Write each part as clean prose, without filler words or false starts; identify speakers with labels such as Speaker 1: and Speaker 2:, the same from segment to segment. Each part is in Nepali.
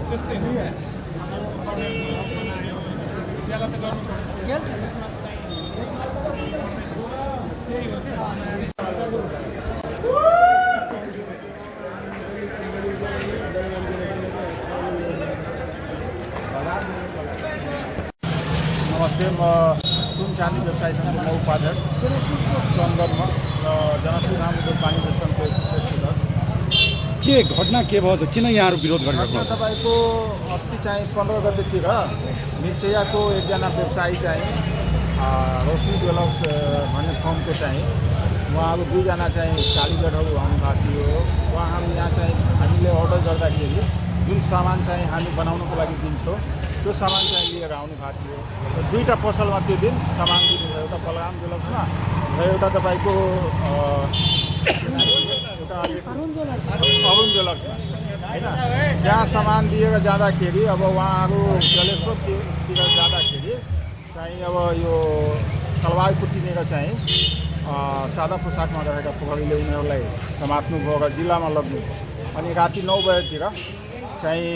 Speaker 1: नमस्ते, म सुन चाँदी व्यवसाय समितिको उपाध्यक्ष चन्दनमा र जनसुधार पानी सङ्घको सदस्य।
Speaker 2: के घटना के भयो? किन यहाँहरू विरोध गरेको?
Speaker 1: तपाईँको अस्ति चाहिँ 15 गतेतिर मिर्चैयाको एकजना व्यवसायी चाहिँ रोशनी ज्वेलर्स भन्ने फर्मको चाहिँ उहाँहरू 2 जना चाहिँ कालीगढहरू आउनुभएको थियो। उहाँहरू यहाँ चाहिँ हामीले अर्डर गर्दाखेरि जुन सामान चाहिँ हामी बनाउनको लागि दिन्छौँ त्यो सामान चाहिँ लिएर आउनुभएको थियो। र 2टा पसलमा त्यो दिन सामान दिनुभयो, एउटा बलराम ज्वेलर्समा र एउटा तपाईँको अरुण ज्वेलर्समा, होइन। त्यहाँ सामान दिएर जाँदाखेरि अब उहाँहरू जलेश्वरतिर जाँदाखेरि चाहिँ अब यो तलवार कुटिनेर चाहिँ सादा पोसाकमा रहेका प्रहरीले उनीहरूलाई समात्नुभयो र जिल्लामा लग्नुभयो। अनि राति 9 बजेतिर चाहिँ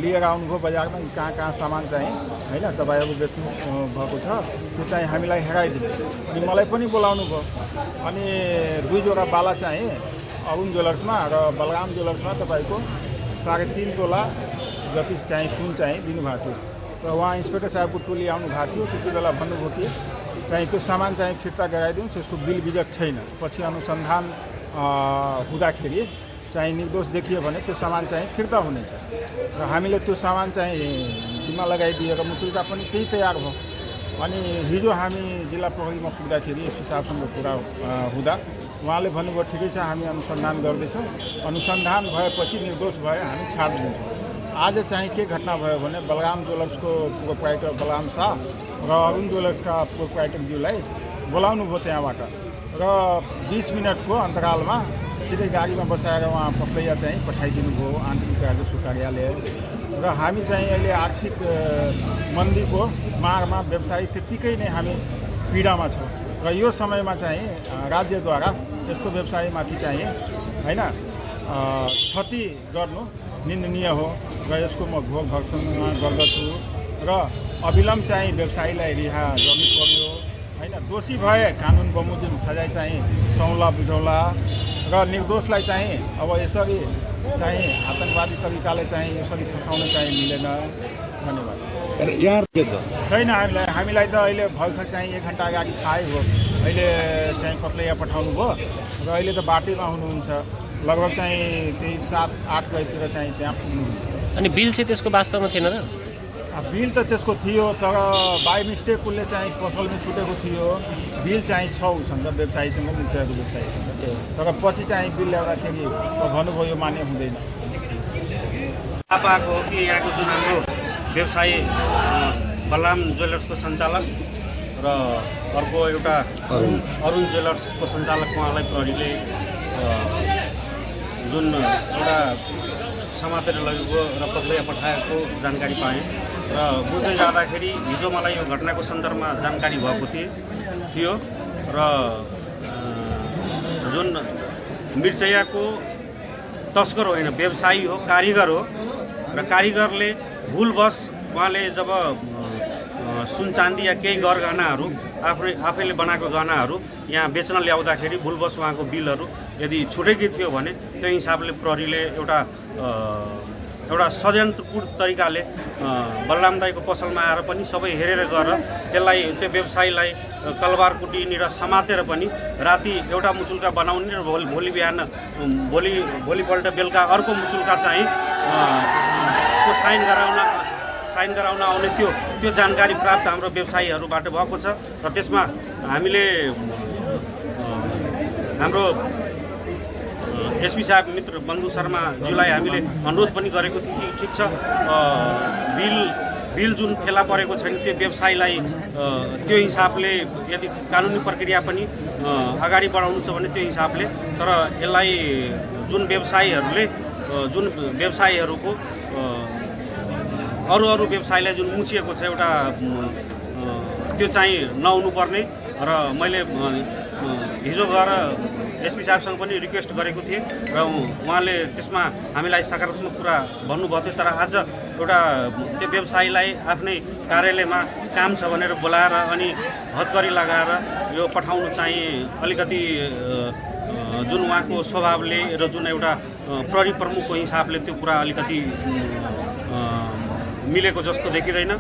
Speaker 1: लिएर आउनुभयो बजारमा, कहाँ सामान चाहिँ होइन तपाईँहरू बेच्नु भएको छ त्यो चाहिँ हामीलाई हेराइदिनु। अनि मलाई पनि बोलाउनु भयो। अनि 2 जोडा बाला चाहिँ अरुण ज्वेलर्समा र बलराम ज्वेलर्समा तपाईँको 3.5 तोला जति चाहिँ सुन चाहिँ दिनुभएको थियो। र उहाँ इन्सपेक्टर साहबको टोली आउनु भएको थियो। त्यति बेला भन्नुभयो कि चाहिँ त्यो सामान चाहिँ फिर्ता गराइदिउँ, त्यसको बिल बिजक छैन। पछि अनुसन्धान हुँदाखेरि चाहिँ निर्दोष देखियो भने त्यो सामान चाहिँ फिर्ता हुनेछ। र हामीले त्यो सामान चाहिँ जिम्मा लगाइदिएर मुचुल्का पनि त्यही तयार भयो। अनि हिजो हामी जिल्ला प्रहरीमा पुग्दाखेरि एसपी साहबसँग कुरा हुँदा उहाँले भन्नुभयो ठिकै छ, हामी अनुसन्धान गर्दैछौँ, अनुसन्धान भएपछि निर्दोष भए हामी छाड दिन्छौँ। आज चाहिँ के घटना भयो भने बलराम ज्वेलर्सको प्रोप्राइटर बलराम शाह र अरुण ज्वेलर्सका प्रोप्राइटरज्यूलाई बोलाउनु भयो त्यहाँबाट र 20 मिनटको अन्तरालमा सिधै गाडीमा बसाएर उहाँ पसलैया चाहिँ पठाइदिनु भयो आन्तरिक राजस्व कार्यालय। र हामी चाहिँ अहिले आर्थिक मन्दीको मारमा व्यवसायी त्यत्तिकै नै हामी पीडामा छौँ। र यो समयमा चाहिँ राज्यद्वारा यस्तो व्यवसायीमाथि चाहिँ होइन क्षति गर्नु निन्दनीय हो र यसको म घोर भर्त्सना गर्दछु। र अविलम्ब चाहिँ व्यवसायीलाई रिहा गर्नु पर्यो, होइन। दोषी भए कानुन बमोजिम सजाय चाहिँ सौला बुझौला र निर्दोषलाई चाहिँ अब यसरी चाहिँ आतंकवादी तरिकाले चाहिँ यसरी फसाउन चाहिँ मिलेन। धन्यवाद।
Speaker 2: यहाँ के छ
Speaker 1: छैन, हामीलाई त अहिले भर्खर चाहिँ 1 घन्टा अगाडि थाहै हो। अहिले चाहिँ कसले यहाँ पठाउनु भयो र अहिले त बाटैमा हुनुहुन्छ। लगभग चाहिँ त्यही 7-8 बजीतिर चाहिँ त्यहाँ पुग्नुहुन्छ।
Speaker 3: अनि बिल चाहिँ त्यसको वास्तवमा थिएन र?
Speaker 1: बिल त त्यसको थियो, तर बाई मिस्टेक उसले चाहिँ पसलमा छुटेको थियो। बिल चाहिँ छ उसँग, व्यवसायीसँग, मिर्चैयाको व्यवसायीसँग। तर पछि चाहिँ बिल ल्याउँदाखेरि भन्नुभयो यो मान्य हुँदैन।
Speaker 4: थाहा पाएको हो कि यहाँको जुन हाम्रो व्यवसायी बलराम ज्वेलर्सको सञ्चालक र अर्को एउटा अरुण ज्वेलर्सको सञ्चालक उहाँलाई प्रहरीले जुन एउटा समातेर लगेको र पसलैया पठाएको जानकारी पाएँ। र बुझ्दै जाँदाखेरि हिजो मलाई यो घटनाको सन्दर्भमा जानकारी भएको थियो र जुन मिर्चैयाको तस्कर होइन, व्यवसायी हो, कारिगर हो। र कारिगरले भुलवश उहाँले जब सुन चाँदी या केही गरगहनाहरू आफैले बनाएको गहनाहरू यहाँ बेच्न ल्याउँदाखेरि भुलवश उहाँको बिलहरू यदि छुटेकै थियो भने त्यो हिसाबले प्रहरीले एउटा षड्यन्त्रपूर्ण तरिकाले बलराम दाईको पसलमा आएर पनि सबै हेरेर गएर त्यसलाई त्यो व्यवसायीलाई कलवार कुटिनेर समातेर पनि राति एउटा मुचुल्का बनाउने र भोलि बिहान भोलिपल्ट बेलुका अर्को मुचुल्का चाहिँ को साइन गराउन आउने त्यो जानकारी प्राप्त हाम्रो व्यवसायीहरूबाट भएको छ। र त्यसमा हामीले हाम्रो एसपी साहब मित्र बन्धु शर्माज्यूलाई हामीले अनुरोध पनि गरेको थियौँ कि ठिक छ, बिल जुन फेला परेको छैन त्यो व्यवसायीलाई त्यो हिसाबले यदि कानुनी प्रक्रिया पनि अगाडि बढाउनु छ भने त्यो हिसाबले, तर यसलाई जुन व्यवसायीहरूको अरू व्यवसायलाई जुन मुछिएको छ एउटा त्यो चाहिँ नहुनुपर्ने। र मैले हिजो गएर एसपी साहबसँग पनि रिक्वेस्ट गरेको थिएँ र उहाँले त्यसमा हामीलाई सकारात्मक कुरा भन्नुभएको थियो। तर आज एउटा त्यो व्यवसायीलाई आफ्नै कार्यालयमा काम छ भनेर बोलाएर अनि हतकरी लगाएर यो पठाउनु चाहिँ अलिकति जुन उहाँको स्वभावले र जुन एउटा प्रहरी प्रमुखको हिसाबले त्यो कुरा अलिकति मिलेको जस्तो देखिँदैन।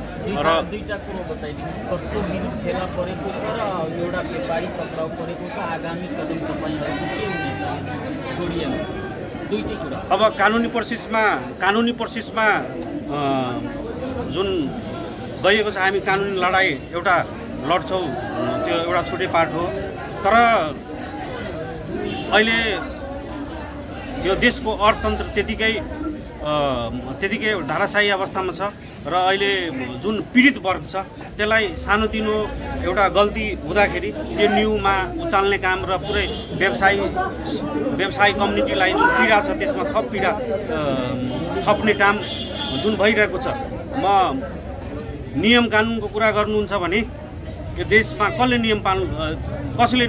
Speaker 4: र
Speaker 5: दुईटा कुरो बताइदिनुहोस्, कस्तो विरोध फेला परेको छ र एउटा व्यापारी पक्राउ परेको छ, आगामी कदम तपाईँहरूको के हुनेछ जोडिएन दुईटै कुरा।
Speaker 4: अब कानुनी प्रोसेसमा जुन गइएको छ, हामी कानुनी लडाइँ एउटा लड्छौँ, त्यो एउटा छुट्टै पार्ट हो। तर अहिले यो देशको अर्थतन्त्र त्यतिकै धाराशाही अवस्थामा छ र अहिले जुन पीडित वर्ग छ त्यसलाई सानोतिनो एउटा गल्ती हुँदाखेरि त्यो न्यूमा उचाल्ने काम र पुरै व्यवसायी कम्युनिटीलाई जुन पीडा छ त्यसमा थप पीडा थप्ने काम जुन भइरहेको छ। म नियम कानुनको कुरा गर्नुहुन्छ भने यो देशमा कसले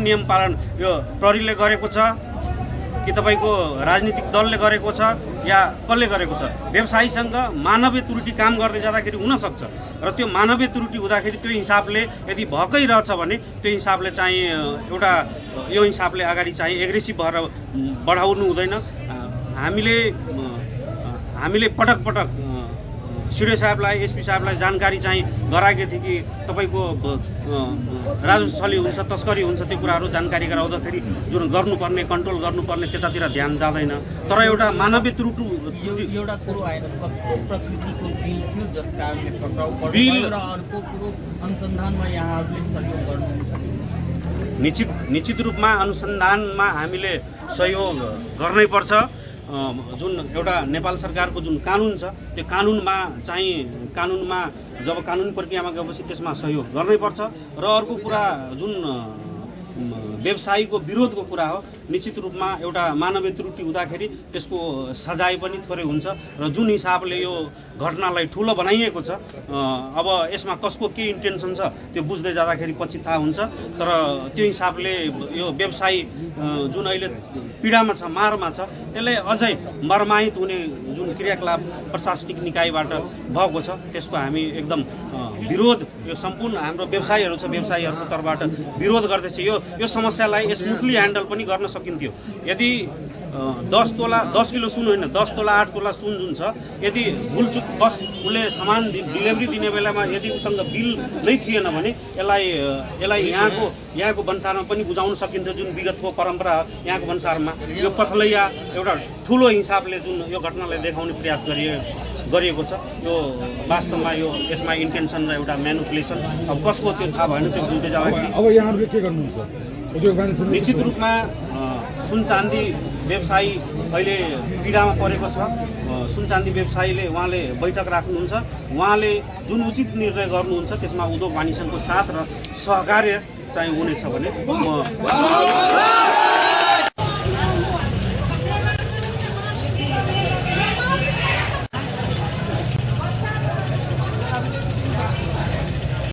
Speaker 4: नियम पालन यो प्रहरीले गरेको छ कि तपाईँको राजनीतिक दलले गरेको छ या कसले गरेको छ? व्यवसायीसँग मानवीय त्रुटि काम गर्दै जाँदाखेरि हुनसक्छ र त्यो मानवीय त्रुटि हुँदाखेरि त्यो हिसाबले यदि भएकै रहेछ भने त्यो हिसाबले चाहिँ एउटा यो हिसाबले अगाडि चाहिँ एग्रेसिभ भएर बढाउनु हुँदैन। हामीले पटक सिडिओ साहबलाई एसपी साहबलाई जानकारी चाहिँ गराएको थियो कि तपाईँको राजस्व छली हुन्छ, तस्करी हुन्छ, त्यो कुराहरू जानकारी गराउँदाखेरि जुन गर्नुपर्ने कन्ट्रोल गर्नुपर्ने त्यतातिर ध्यान जाँदैन। तर एउटा मानवीय त्रुटि
Speaker 5: एउटा कुरो आएर कस्तो प्रकृतिको बिल थियो जस कारणले पक्राउ पर्यो र अर्को कुरो अनुसन्धानमा यहाँहरूले सहयोग गर्नुहुन्छ?
Speaker 4: निश्चित रूपमा अनुसन्धानमा हामीले सहयोग गर्नै पर्छ। जुन एउटा नेपाल सरकारको जुन कानुन छ त्यो कानुनमा जब कानुनी प्रक्रियामा गएपछि त्यसमा सहयोग गर्नै पर्छ। र अर्को कुरा जुन व्यवसायीको विरोधको कुरा हो, निश्चित रूपमा एउटा मानवीय त्रुटि हुँदाखेरि त्यसको सजाय पनि थोरै हुन्छ र जुन हिसाबले यो घटनालाई ठुलो बनाइएको छ अब यसमा कसको के इन्टेन्सन छ त्यो बुझ्दै जाँदाखेरि पछि थाहा हुन्छ। तर त्यो हिसाबले यो व्यवसायी जुन अहिले पीडामा छ, मारमा छ, त्यसलाई अझै मर्माहित हुने जुन क्रियाकलाप प्रशासनिक निकायबाट भएको छ त्यसको हामी एकदम विरोध, यो सम्पूर्ण हाम्रो व्यवसायीहरू छ, व्यवसायीहरूको तर्फबाट विरोध गर्दैछ। यो समस्यालाई स्मुथली ह्यान्डल पनि गर्न सकिन्थ्यो यदि 10 किलो सुन होइन 10 तोला 8 तोला सुन जुन छ यदि भुलचुक बस उसले सामान डिलिभरी दिने बेलामा यदि उसँग बिल नै थिएन भने यसलाई यहाँको भन्सारमा पनि बुझाउन सकिन्छ। जुन विगतको परम्परा यहाँको भन्सारमा यो पथलैया एउटा ठुलो हिसाबले जुन यो घटनालाई देखाउने प्रयास गरिएको छ, यो वास्तवमा यसमा इन्टेन्सन र एउटा म्यानिपुलेसन अब कसको त्यो थाहा भएन। त्यो बुझ्दै जाँदाखेरि
Speaker 2: अब यहाँहरूले के गर्नुहुन्छ?
Speaker 4: निश्चित रूपमा सुन चाँदी व्यवसायी अहिले पीडामा परेको छ। सुन चाँदी व्यवसायीले उहाँले बैठक राख्नुहुन्छ, उहाँले जुन उचित निर्णय गर्नुहुन्छ त्यसमा उद्योग वाणिज्यको साथ र सहकार्य चाहिँ हुनेछ भने म